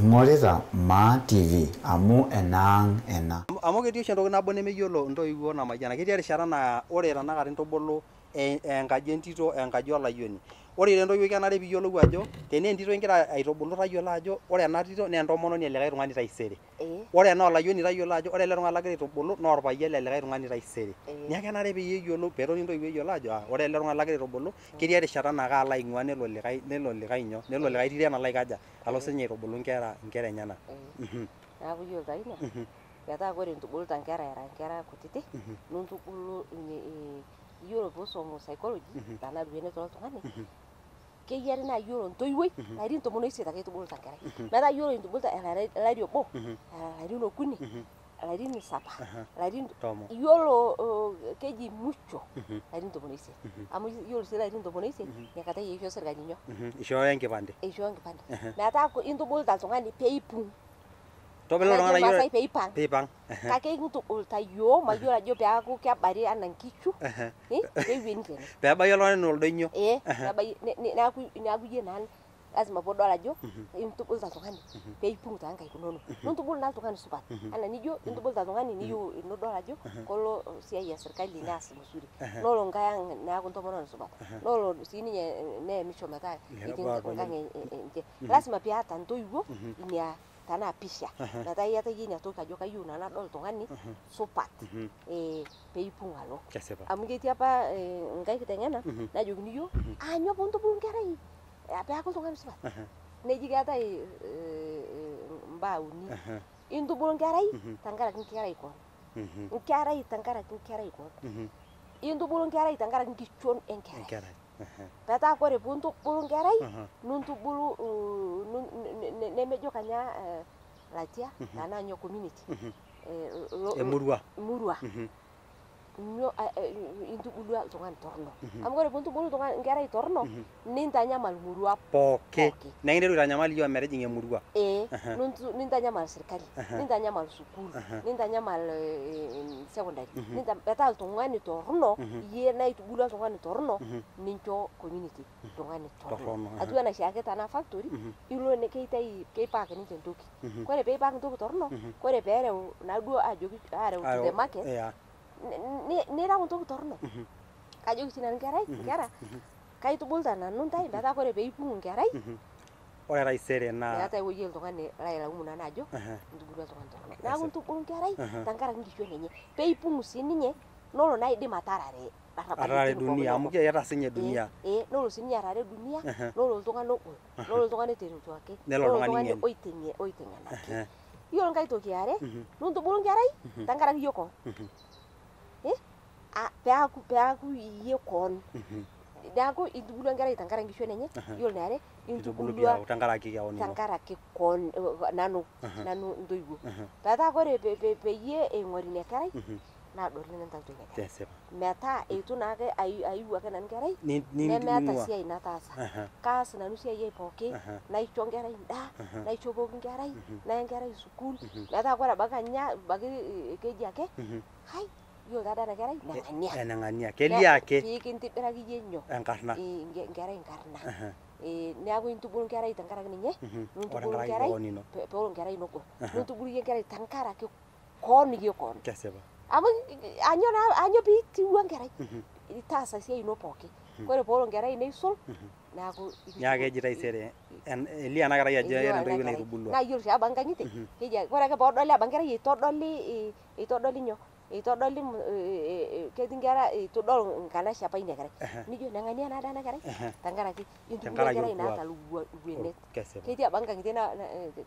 Ing'orita Maa TV amu enaang' ena. Amu ketii oshi entoki nabo nemeyiolo intoiwuo namayiana. Ketii erishata naa ore tenakata intubulu enkaji entito enkaji olayioni. Ore ira entoiwuoi kenare piiyiolou ajo tenaa entito ingira aitubulu tayiolo ajo ore ena tito naa entomononi e likae tung'ani taisere. Ore enaa olayioni tayiolo ajo ore ele tung'ani lagira aitubulu naa orpayian le likae tung'ani taisere. Neeku kenare peyie eyiolou peetoni intoiwuo eyiolo ajo ore ele tung'ani lagira aitubulu ketii erishata naa kaalo aing'ua nelo likae nyoo nelo likae tito enalo aikaja alo sinye aitubulu inkera enyenak. Neeku iyiolo taa ina metaa ore intubuluta inkera era inkera kutitik nintubulu iyiolo piisom psychology tenaa duo oltung'ani keyiari naa iyiolo entoiwuoi ilarin 18 ake itubuluta enkerai. Metaa iyiolo intubuluta olari obo, ilarin okuni, ilarin 7, ilarin iyiolo keji mwisho ilarin 18. Amu iyiolo sii ilarin 18 inakata eisho serkali nyoo? Ishooyo enkipande. Eishooyo enkipande. Metaa intubuluta oltung'ani peipung'. Tobolo oltung'ani peipang'. Peipang'. Kake intubuluta iyiok mayiolo ajo peeku kebari anaa nkishu peewueni tene. Peebai oltung'ani enaa oldonyio. Neeku iyie naa lazima piidol ajo intubuluta oltung'ani peipung' toonkaik inonok. Nintubulu naa oltung'ani supat anaa nijo intubuluta oltung'ani niyieu nidol ajo kelo esiai e serkali neas mzuri. Nelo nkae ang' neeku entomononi supat. Nelo siininye neemisho metaa etii enkang' enche. Lazima piata intoiwuo ina tenaa pisha metaa iyata iyie ina toki ajo kayieu nanu nadol oltung'ani supat peipung' alo. Amu ketii apa enkae kiteng'ena najokini iyiok aanyo piintubulu enkerai peeku oltung'ani supat. Neji keetae imbaa uni. Intubulu enkerai tenkaraki enkerai koon. Enkerai tenkaraki enkerai koon. Intubulu enkerai tenkaraki enkishon enkerai. Metaa ore piintubulu enkerai nintubulu nemejo kanya latia tenaa nyoo community Emurua. Emurua. Nyoo intubulua oltung'ani torrono. Amu ore piintubulu enkerai torrono nintanyamal murua pooki. Nekinteru aitanyamal iyie ometijing'a emurua. Nintanyamal serkali, nintanyamal sukuul, nintanyamal secondary. Metaa oltung'ani torrono iyie naitubulua oltung'ani torrono nincho community oltung'ani torrono. Atiu enaa oshiake tenaa factory ilo keitai keipack ninche entoki. Ore peipack entoki torrono ore peereu naaduo ajoki areu to the market nirau entoki torrono. Kajoki oshi nanu inkera kaitubuluta nanu intae metaa ore peipung' enkerai ore taisere naa meetae ewueji oltung'ani lailaumu nanu ajo intubulua oltung'ani torrono. Neeku intubulu enkerai tenkaraki enkishon enye peipung' siininye nelo naa aidim atarare atarare dunia amu keeta siinye dunia. Nelo siininye arare dunia nelo oltung'ani ogol nelo oltung'ani oiterutuaki nelo oltung'ani oiteng'enaki. Iyiolo enkae toki eare nintubulu enkerai tenkaraki iyie koon. Peeku iyie koon. Neeku intubulua enkerai tenkaraki enkishon enye. Iyiolo eniare intubulua tenkaraki koon nanu intoiwuo. Metaa ore peyie eing'ori ina kerai naadoli nintauto ina kerai. Metaa eitu naake ayiu ake nanu enkerai nemeeta esiai nataasa. Kaas nanu esiai ai pooki naisho enkerai endaa naishopoki enkerai naya enkerai sukuul metaa ore ebaiki anya ebaiki keji ake hai iyiolo taata ena kerai neng'ania. Eneng'ania kelio ake pee kintibiraki iyie nyoo enkarna enkerai enkarna. Neeku intubulu enkerai tenkaraki ninye nintubulu enkerai peelo enkerai ino ogol. Nintubulu iyie enkerai tenkaraki koon iyie koon. Kesipa. Amu anyo naa anyo piitiwua enkerai itaasa esiai ino pooki. Ore peelo enkerai neisul neeku Neeku keji taisere elio ena kerai ajo keeta entoiwuoi naitubulua. Naa iyiolo sii abaiki inkang'itie keji ore ake peedoli abaiki enkerai eitodoli nyoo eitodoli ketii inkera eitodol enkanashe apa ina kerai. Nijo neng'ania naado ena kerai tenkaraki intubulua enkerai naata ilwuenet. Ketii abaiki inkang'itie naa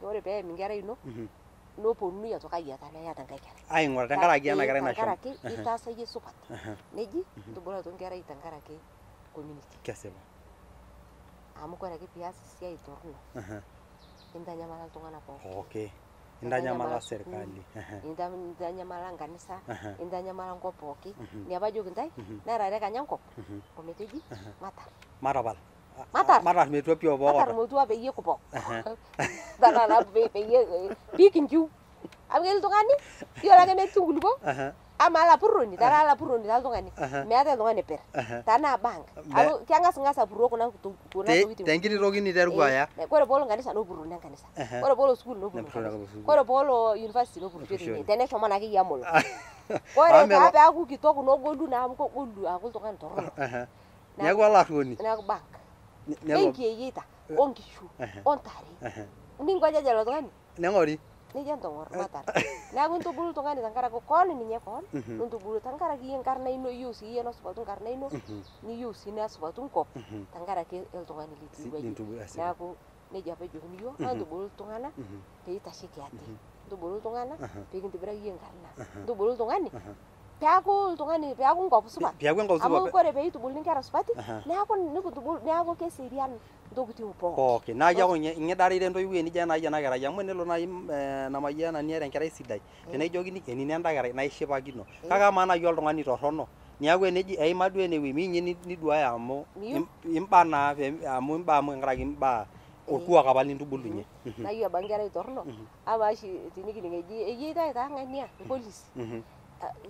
ore peeyem enkerai ino neponunui aitoki ayiataa naa iyata enkae kerai. Aing'uraa tenkaraki ena kerai nashomo. Tenkaraki itaasa iyie supat. Neji intubulua enkerai tenkaraki community. Kesipa. Amu ore ake pias esiai torrono intanyamala iltung'anak pooki. Intanyamala serkali. Intanyamala enkanisa, intanyamala enkop pooki. Ina paajoki intae nerare kanya enkop ometeji matar. Matapal. Matar. Matar metua pii opokota. Matar metua peyie kipok. Tenaa naa peyie piikinchiu. Amu ketii iltung'ani iyiolo ake metii inkulupuok Ama lapuroni tara lapuroni ta oltung'ani meeta oltung'ani per tanaa bank amu keng'as apuroo kuna tokitin tenkiti toki niteru aya. Kore poolo nkanisa nopuruni enkanisa, kore poolo sukuul nopuruni kanisa, kore poolo university nopuruni tine teneshomo naake iyie amolo. Kore taa peaku kitok nogolu naa amu kogolu aaku oltung'ani torrono. Neeku olaruoni. Neeku bank. Benki eyieita onkishu ontare. Ninkojaja ilo tung'ani? Neng'ori. Nejo entong'or matar. Neeku intubulu oltung'ani tenkaraki koon ninye koon, nintubulu tenkaraki iyie enkarna ino iyieu sii iyie nesupatu enkarna ino, niyieu sii nesupatu enkop tenkaraki oltung'ani litubulua iyie. Neeku nejia apa ejokini iyiok, entubulu iltung'anak peitasheki ate. Ntubulu iltung'anak pee kintobiraki iyie enkarna. Ntubulu oltung'ani peaku oltung'ani peaku enkop supat. Amu kore peitubuluni inkera supati, neeku nikintubulu neeku keserian ntokitin pookin. Pookin. Naa keeku ing'idarire entoiwuoi enijo ena ena kerai amu enelo naaji Namayiana niata enkerai sidai tenekijokini enino enda kerai naa ishipakino. Kake amaa naaji oltung'ani torrono niaku eneji eima duo enewueji miinye niduaya amu imbaa naa amu imbaa amu tenkaraki imbaa orkuak apa lintubulunye. Naa iyiolo abaki enkerai torrono amaa oshi tenikining eji eyieitai taa ng'ania irpolisi.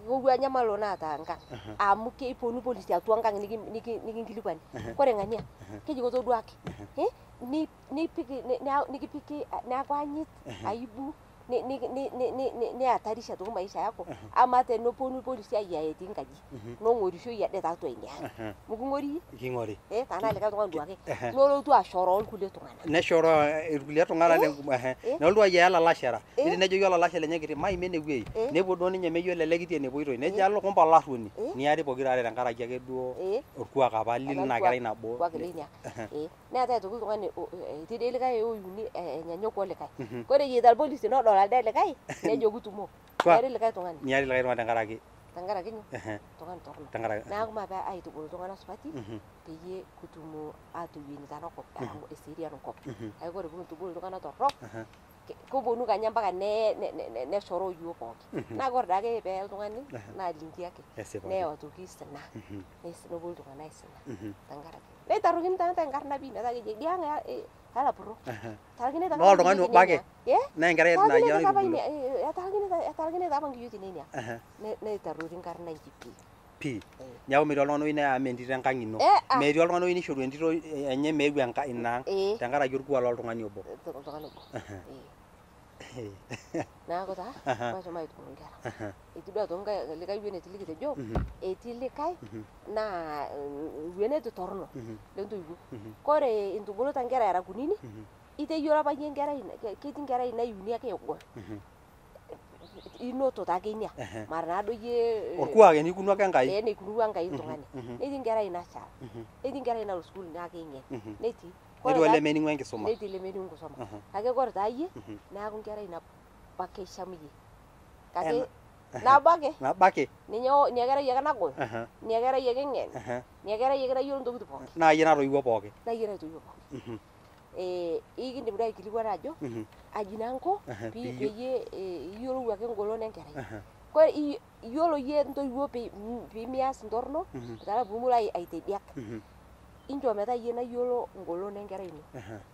Kowua nyamalo naata enkang amu keponu polisi atua enkang nikinkilikuani. Kore ng'ania keji kitoduaki nipik nikipiki neeku anyit aibu nihatarisha aitoki maisha yako ama teneponu polisi ayiaya etii nkaji nong'orishoi ade tiatua ina ang. Miking'ori iyie? King'ori. Tanaa likae tung'ani duake nolotu ashoroo irkulie tung'anak. Neshoroo irkulie tung'anak nelotu ayiaya ilalashera. Nejoki olalashe lenye kiti maima enewueji. Nepuo duo ninye meyiolo ele kiti enepoitoi. Nejo alo kumbe olaruoni. Niari pokira are tenkaraki ake duo orkuak apa lina kerai nabo. Orkuak leina. Neetae aitoki oltung'ani etii dii likae oyiuni enyanyuk olikae. Kore eyieta irpolisi nedol alde likae nejo kutumo. Niari likae tung'ani. Niari likae tung'ani tenkaraki. Tenkaraki nyoo? Oltung'ani torrono. Tenkaraki. Neeku maape aitubulu iltung'anak supati peyie kitum atoyieni tenakop eserian enkop. Kake ore pee kintubulu iltung'anak torrok keponu kenya mpaka neshoroo iyiok pookin. Naa ore daake pee eye oltung'ani naa linki ake. Neyau aitoki sina. Neponu iltung'anak aisina tenkaraki. Neitarrokini taa enkarna pii metaa keji idia ang' elapurrok. Naa oltung'ani obo ake naa enkerai naitubulua. Etarakine taa apa nkiyioitin enia. Neitarrori enkarna inji pii. Pii. Neeku metii oltung'ani oyieu neyam entito enkang' ino. Metii oltung'ani oyieu nishoru entito enye meeu ina ang' tenkaraki orkuak loltung'ani obo. Oltung'ani obo. Neeku taa maashomo aitubulu inkera. Etii duo aitoki likae wueji likitejo etii likae naa wuenet torrono lentoiwuo. Kore intubuluta inkera era kunini iteyiolo apa iyie enkerai ketii enkerai naiuni ake egol. Inoto taake ina mara naado iyie Orkuak enikunua ake Enkai. Enikunua Enkai oltung'ani. Netii enkerai nashal. Netii enkerai nalo sukuul naa keng'en. Netii. Netii olemening'u enkisuma. Netii lemening'u enkisuma. Kake kore taa iyie neeku enkerai nabo ake isham iyie. Kake nabo ake. Nabo ake. Ninye ina kerai ake nagol. Ina kerai ake ng'en. Ina kerai ake nayiolo intokitin pookin. Naa iyie natoiwuo pookin. Naa iyie naitoiwuo pookin. Ikindim duo aikilikuana ajo aji naa inko peyie iyiolou ake engolon enkerai. Kore iyiolo iyie intoiwuo pee mias intorno metaa pee milo aitediak. Inchoo metaa iyie nayiolo engolon enkerai ino.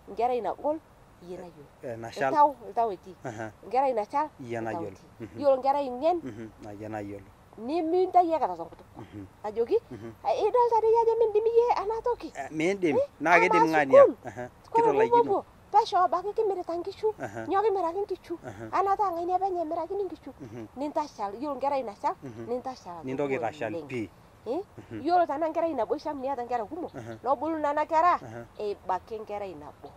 Enkerai nagol iyie nayiolo. Nashal. Oltau etii. Enkerai nachal Iyie oltau nayiolo. etii. Iyiolo enkerai ng'en Naa iyie nayiolo. nimintayu aikata tenkutuk. Ajoki idolta doi ajo mindim iyie ena toki. Miindim naa kidim ng'ania. Kore Kitalaikino. piipuopuo pesho abaki kimirita nkishu nyoo kimiraki nkishu anataa ng'ania penyo emirakini nkishu nintashal iyiolo enkerai nashal nintashal Nintoki aitashal pii. Iyiolo tenaa enkerai nabo isham niata nkera kumok nebulu nena kera eibaki enkerai nabo.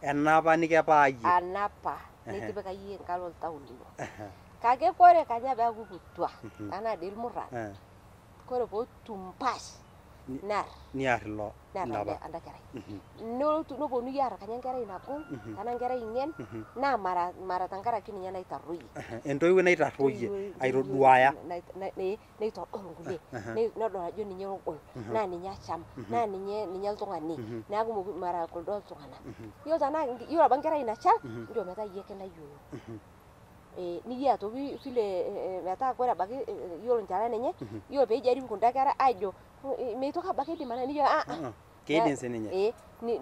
Enapa nikipaa iyie. Anapa nitipika iyie enkalo oltau lino. Kake kore kenya peeku kutua tenaa dii irmurran kore pootum paas near. Niar ilo Near lapa. enda kerai. Nelotu neponunui aar kenya enkerai nagol tenaa enkerai ng'en naa mara tenkaraki ninye naitarruoyie. Entoiwuoi naitarruoyie aitoduaya. Neitodol nkulie nedol ajo ninye ogol naa ninye asham naa ninye oltung'ani neeku mara kuldo tung'anak. Iyiolo tenaa iyiolo apa enkerai nashal nchoo metaa iyie ake nayiolo. Niyia aitoki vile metaa kore abaki iyiolo nchalan enye iyiolo peijaribu kunda kera ajo meitoki abaki aidim ena nijo Keidim sininye. Ni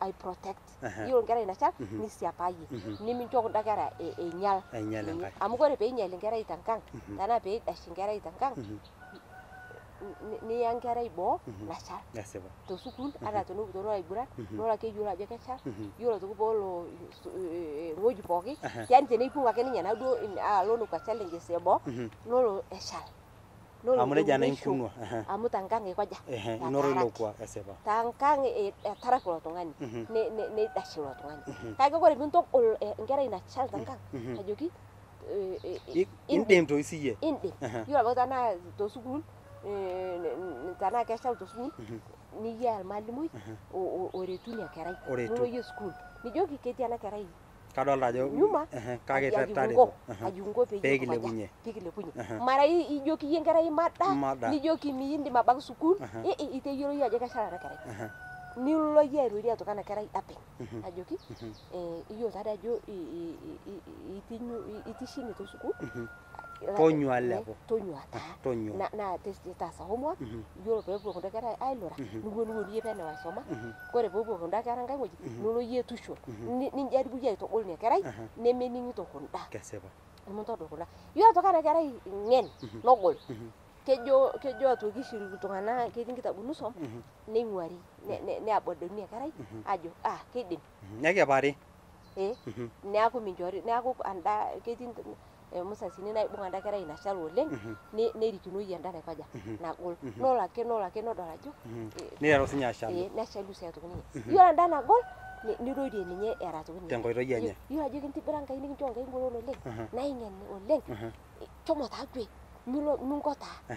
ai protect. Yiolo enkerai nachal nisiapayie. Nimincho kunda kera einyal. Einyal enkai. Amu kore peinyal enkerai tenkang, tenaa peidash enkerai tenkang, niya enkerai boo nachal. Kesipa. Tosukuul ata tenelo aiguran, nelo ake eyiolo ajo keshal, yiolo aitoki peelo ewueji pooki, yani teneipung ake ninye naduo alo nekua challenges eboo, nelo eshal. Amu nejia naa inkunua. Amu tenkang eikoja. Inoto ilo kuak kesipa. Tenkang etaraki ilo tung'ani, neidash ilo tung'ani. Kake ore piintogol enkerai nachal tenkang, ajoki indim toi siyie. Indim. Yiolo abaki tenaa tosukuul, tenaa keshal tosukuul, niyiaya ormalimui oretu ina kerai. Nilo iyie sukuul. Nijoki ketii ena kerai Kadolta ajo nyuma, kake tareto. Aji inko pee kilepunye. Pee kilepunye. Mara ijoki iyie enkerai mada, nijoki miindim abaki sukuul, iteyiolo iyie ajo keshal ena kerai. Nilo iyie airorie aitoki ena kerai openy. Ajoki iyiolo taadoi ajo itishini tosukuul. Tonyua lepu. Tonyua taa. Tonyua. Naa taasa homework, yiolo peepuo kunda kera ailura, nipuonuo iyie penyo aisoma. Kore peepuo kunda kera nkae wueji, nilo iyie tuition. Ninjaribu iyie aitogol ina kerai, nemening'ito kunda. Kesipa. Nimintodol kunda. Yiolo aitoki ena kerai ng'en, nogol. Kejo aitoki oshi iltung'anak ketii nkitabuni som, neing'uari, neabodoni ina kerai, ajo keidim. Nekipari. Neeku minchori, neeku anda ketii musasini naibung enda kerai nachal oleng, nerikinoi enda naikaja nagol. Nelo ake nodol ajo niteru sinye ashalu. Neshalu sii aitoki ninye. Yiolo enda nagol nirorie ninye era aitoki ninye. Tenkoitoi enye. Yiolo ajo kintibira Enkai nikinchoo Enkai engolon oleng, naa ing'en oleng, shomo taa kwe, milo minko taa,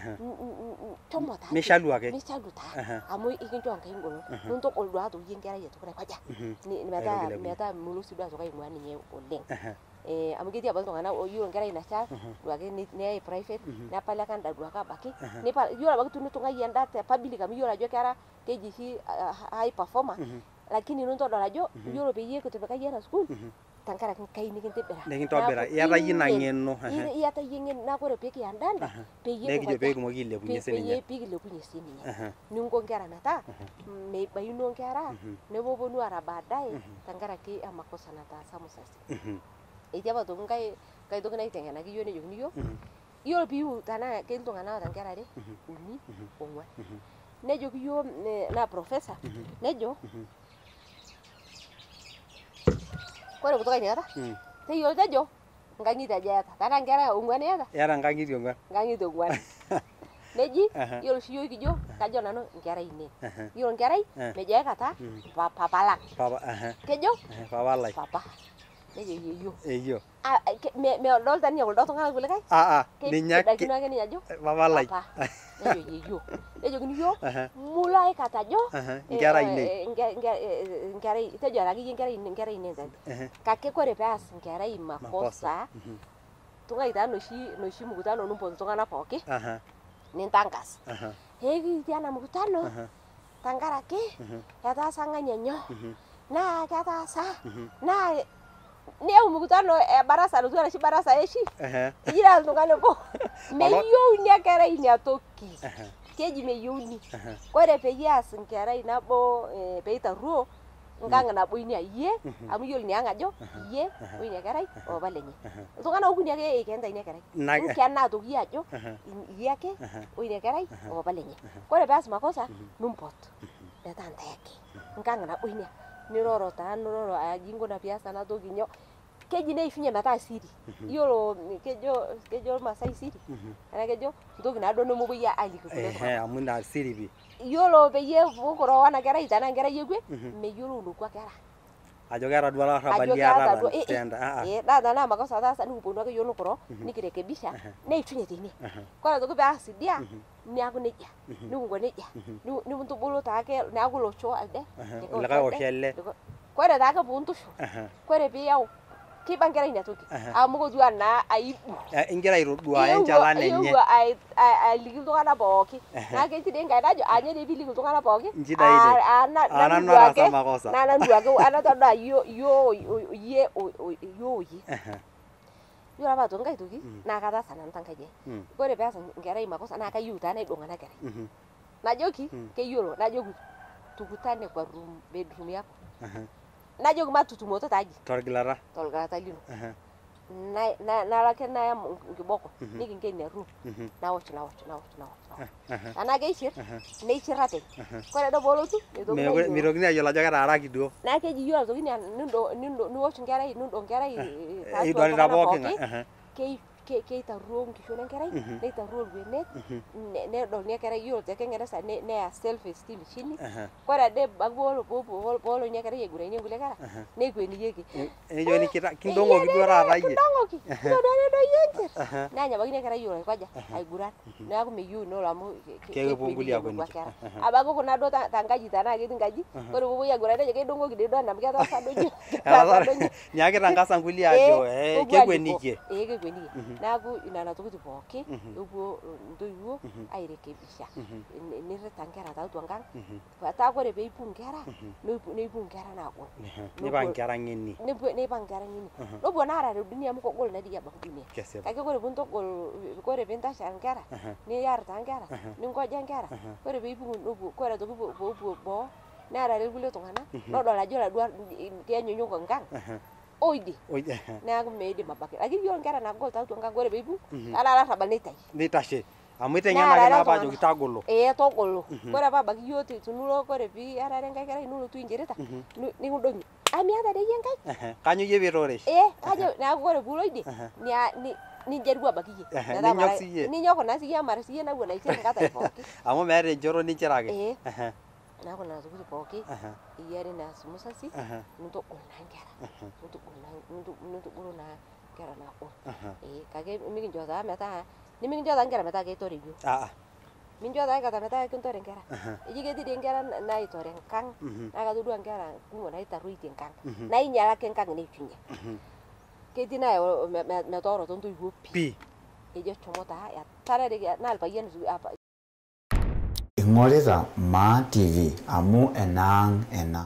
shomo taa. Mishalu ake. Mishalu taa, amu ikinchoo Enkai engolon. Nintogol duo aitoki enkerai aitoki naikaja. Metaa melo sii duo aitoki aing'ua ninye oleng. Amu ketii apa iltung'anak oyiolo enkerai nachal duake neyai private, nepaleka enda duake abaki. Yiolo abaki tinitung'ayie enda te public amu iyiolo ajo kera keji oshi high performer, lakini nintodol ajo yiolo peyie kitipika iyie ena sukuul, tenkaraki Enkai nikintibira. Nikintobira. Iyata iyie ina ng'eno. Iyata iyie eng'eno. Naa ore pee kiya enda peyie Nekijo pee kitumoki ailepunye sininye. Pee kilepunye sininye. Ninko nkera metaa meibayuno nkera, nemeponu aara baadaye tenkaraki emakosa nataasa musasi. Etii apa aitoki nkae toki naiteng'enaki iyiok nejokini iyiok, yiolo piiu tenaa ketii iltung'anak oota nkera are, uni, ong'uan. Nejoki iyiok naa professor, nejo kore kutoka inakata, teyiolo tejo nkang'itie aja eeta. Tenaa nkera ong'uan eeta, Eeta nkang'itie ong'uan. Nkang'itie ong'uan. Neji yiolo oshi iyiok kijo kajo nanu nkera ainei. Yiolo nkerai mejo aikata papa lang. Kejo Papa lai. Papa. Nejo yeyio. Eyio. Medolta ninye kuldo tung'anak kulikae. Ninye ake. Keidakino ake ninye ajo Papa lai. Papa. Nejo yeyio. Nejokini iyiok mulo aikata ajo Nkera ainei. Nkerai tejo akeyie nkerai ainei. Kake kore peas nkerai makosa, tung'ai taa noshi mkutano nimpot iltung'anak pooki, nintangas. Ekitii ena mkutano tenkaraki etaasa ng'ania nyoo, naa ketaasa, naa niyau mkutano e barasa lotu enoshi barasa e chief, ejira iltung'anak obo, meyieu ina kerai ina toki. Keji meyieuni. Kore peyie eas nkerai nabo peitarruo, nkang nabo ina iyie, amu iyiolo ina ang ajo iyie o ina kerai o papa lenye. Iltung'anak okuni ake eikenita ina kerai. Nkena aitoki ajo iyie ake o ina kerai o papa lenye. Kore peas makosa nimpot metaa ntae ake. Nkang nabo ina. Niroro taa niroro aji inkuna pias ena toki nyoo. Keji neishunye metaa siri. Yiolo kejo Irmaasai siri. Tenaa kejo entoki naaduo nemepuoi aaliki kulie tung'anak. Amu ina siri pii. Yiolo peyie epuo wena kerai tenaa enkerai ekwe, meyiolou nekua kera. Ajo keeta duo olarrabal liatata tenda. Naa tenaa makosa ataasa nikiponu ake iyiok nikiro, nikirekebisha, neishunye teine. Kore aitoki peas idia, neeku nejia, nikinko nejia, nikintubulu taake neeku olosho elde, Likae osho ele. Kore taake piintushul, kore piiyau kiba nkerai ina toki amu kotua naa aibu. Ingira aitoduaya enchalan enye. Eewuo aliki iltung'anak pooki. Naa ketii dii enkae najo anye dii piiliki iltung'anak pooki. Inchidai ine. Nanu nataasa makosa. Naa nanu ake anatodua iyio iyie oyie. Yiolo apa aitoki nkae toki naa kataasa nanu tenkaji ai. Kore peas enkerai makosa naa kayieu taa naidong' ena kerai. Najoki keyiolo najoki tukutane kwa room bedroom yako. Najoki matutumoto taji. Torgilata. Torgilata lino. Nalo ake naya nkiboko nikinken ina room nawosh. Tenaa keishir neishir ate. Kore ade peelotu mitokini ayiolo ajo ketaaraki duo. Naa keji yiolo aitoki niwosh nkerai nindong nkerai idolita pooki ng'ae. Keitaruo nkishon enkerai neitaruo olwenet nedol ina kerai yiolo te kingeresa neya self esteem chini. Kore ade peelo ina kerai aiguranie nkulie kera nekwenikieki. Nejokini kindong'oki duo taata iyie. Kindong'oki kitodua doi iyie encher. Neeny ebaiki ina kerai yiolo aikaja aiguran. Neeku meyieu ina amu kepuo nkulie akweniki. Abaiki kuna duo tenkaji tenaa ketii nkaji ore peepuoi aiguran nejo keidong'oki doi duo ena amu ketaasa duo. Niaku kitangasa nkulie ajo kekwenikie. Kekwenikie. Neeku nena tokitin pooki epuo intoiwuo airekebisha nirrita nkera tiatua enkang metaa ore peipung nkera neipung nkera naagol. Neipang nkera ng'eni. Neipang nkera ng'eni. Nepuo naa aarare dunia amu kegol naa dii ebaiki dunia. Kake ore piintogol ore piintasha nkera niar taa nkera ningoja nkera ore peipung nepuo ore aitoki peepuo boo nearare irkulie tung'anak nedol ajo iladuo kenyunyuk enkang oidie. Neeku meidim abaiki. Lakini yiolo nkera naagol tiatua enkang ore peipung tenaa olarrabal neitai. Neitashe. Amu iteng'enaki naa apa ajoki tagolo. Togolo. Ore apa abaiki yiok tinulo ore piiarare enkae kerai nilotu inchirita nikindong'i. Miata doi iyie enkae. Kanyoo iyie piitorisho? Kajo neeku ore piilo idie nijaribu abaiki iyie. Ninyok siyie. Ninyok naa siyie amu mara siyie nawuon aishir nkatai pooki. Amu meeta enchoto ninchiraki. Neeku nena tokitin pooki eyiare neas musasi nintogol naa nkera nintubulu naa nkera naagol. Kake mikincho taa metaa nimikincho taa nkera metaa keitore iyiok. Mincho taa aikata metaa kintore nkera. Eji ketii dii nkera naitore enkang naa katodua nkera kumok naitaruitie enkang nainyialaki enkang neishunye. Ketii naayau metooroto intoiwuo pii. Ejo shomo taa etarareki naa irpayiani. Ing'orita Maa TV amu enaang' ena.